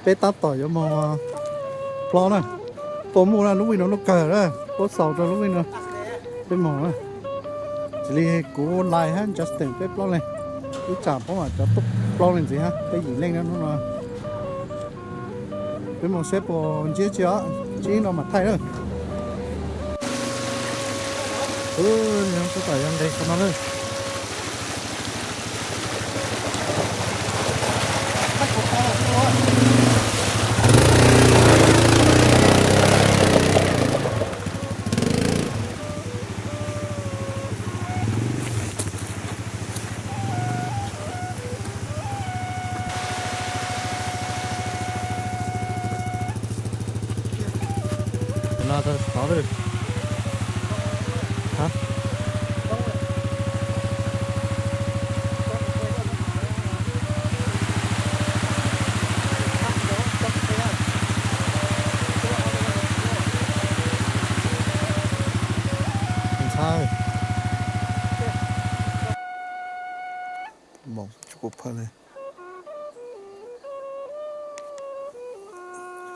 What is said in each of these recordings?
Peb tab tom yuav mus plob na, puas muaj lub vij no lub kawg na, puas xaus rau lub vij no. Peb mus na, tsis li kuv lais hab Justin peb plaub leeg, ib tsam paub mas cov tuaj plaub leeg ntxiv hab, peb yim leej na hnub no. Peb mus seb puas ntsib tsi os, ntsib no mas thaij lawm. Tab tom yuav nqis qhov no lawm. Ntxhab, mos tsis kuv phaj li.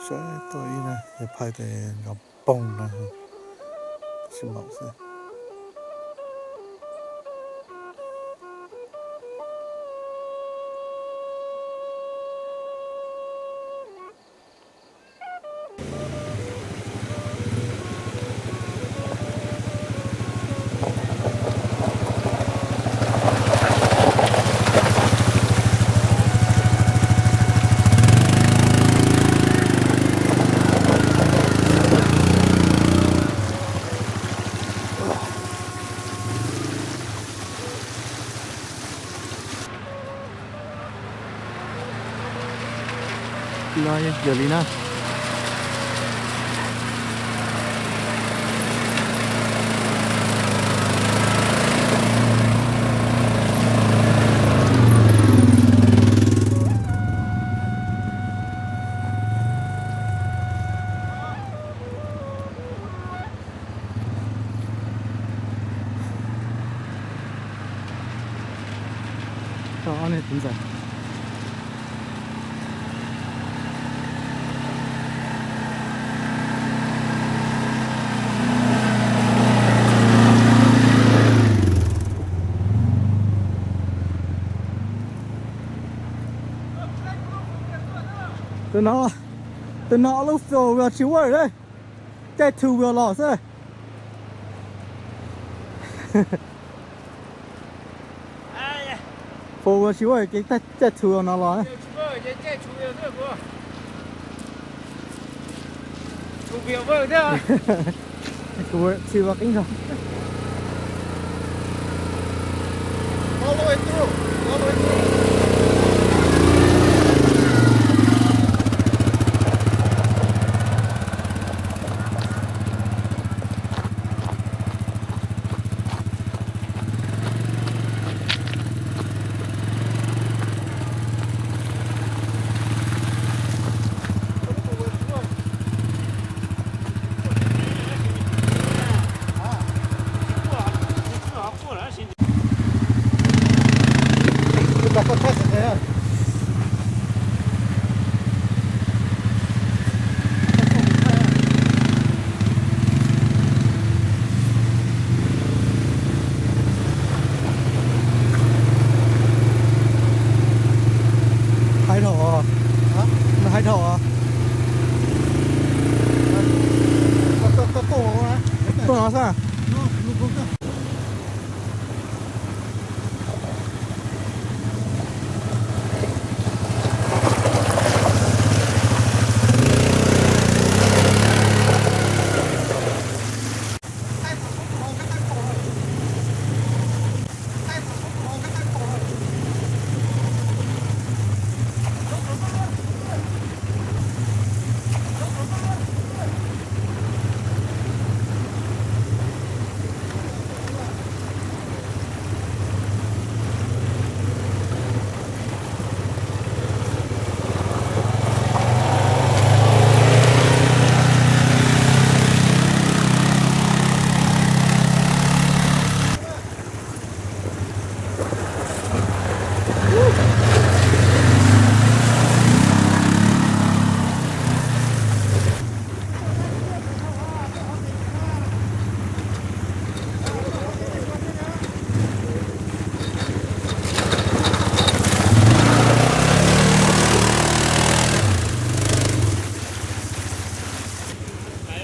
Saib tuaj ib na, yog phaj tes nrov poog na, tsis mos xwb. Los yog li na. Tau ob niag txiv ntxawm. Tus no, tus no ob lub four wheel tsis work, caij two wheel los xwb. Four wheel tsis work ces caij two wheel no los. Kuv tsis ua qeeb zog. Hais dhau, hais dhau. Tuaj no xwb.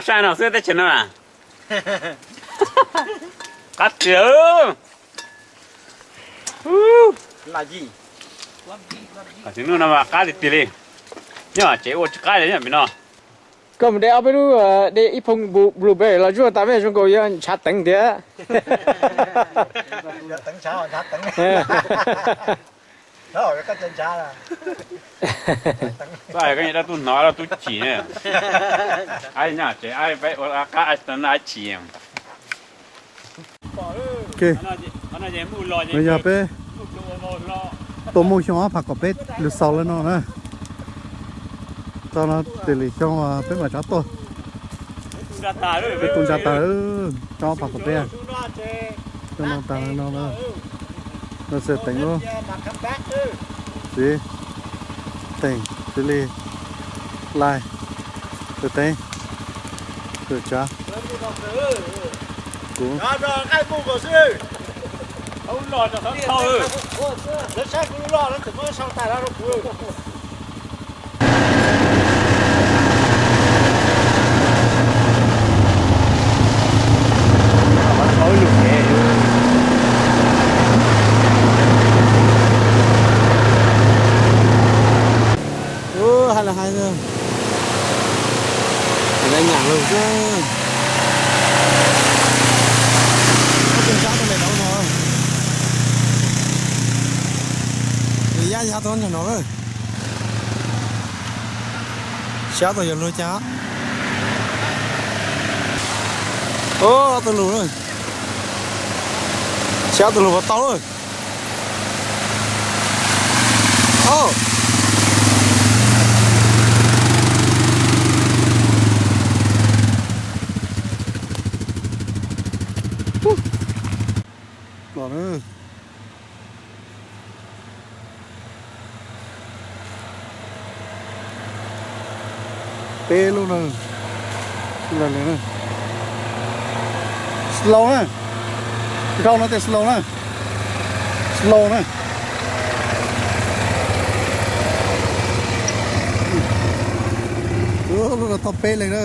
noj sai no xwb teb chaws no na. Qab tiag. Tam sim no no mas qab tiag tiag li. Nyob tsev ua tsis qab li nyob pem no. Koj mus de ob peb lub, de ib phoo blueberry los zuaj tas mej zoo nkaus yog ntshav teev tiag. Koj dab tub hnov dab tub chim na. Ab nyob tsev ab peb ua qab ab chim. Yog peb tuaj muaj xyoo ob phav kaum peb lug xaus lawm no na. Txog no tias li xyoo peb mam tsav tuaj. Peb tu ntsa tas lawm, xyoo ob phav kaum peb. Xyoo no tas no lawm. No xwb teev lub txiv, teev txiv li, lais, teev, tsav, kuv. Ub, hais los hais, tus no Nyam lug xwb. Ob tug sab tau lem rau no. Yaj yaj tau nrog no. Sab tau yog luag cas. Ob tug lug na. Sab tau lug puas tau lawm. Los na. Peb lub na. Slow na. Dhau no tias slow na. Slow na. Lub no tau peb leeg na.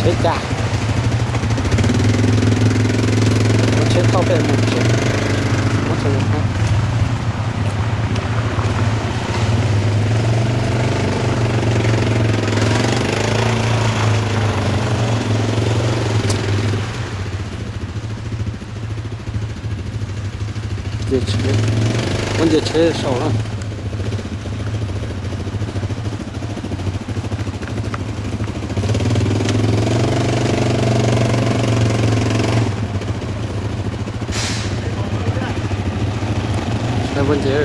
Tsheb, tsheb cas, tsheb toj peb mus tsev, muab tsheb mus. Nce tsheb, muab nce tsheb saum na. Nce.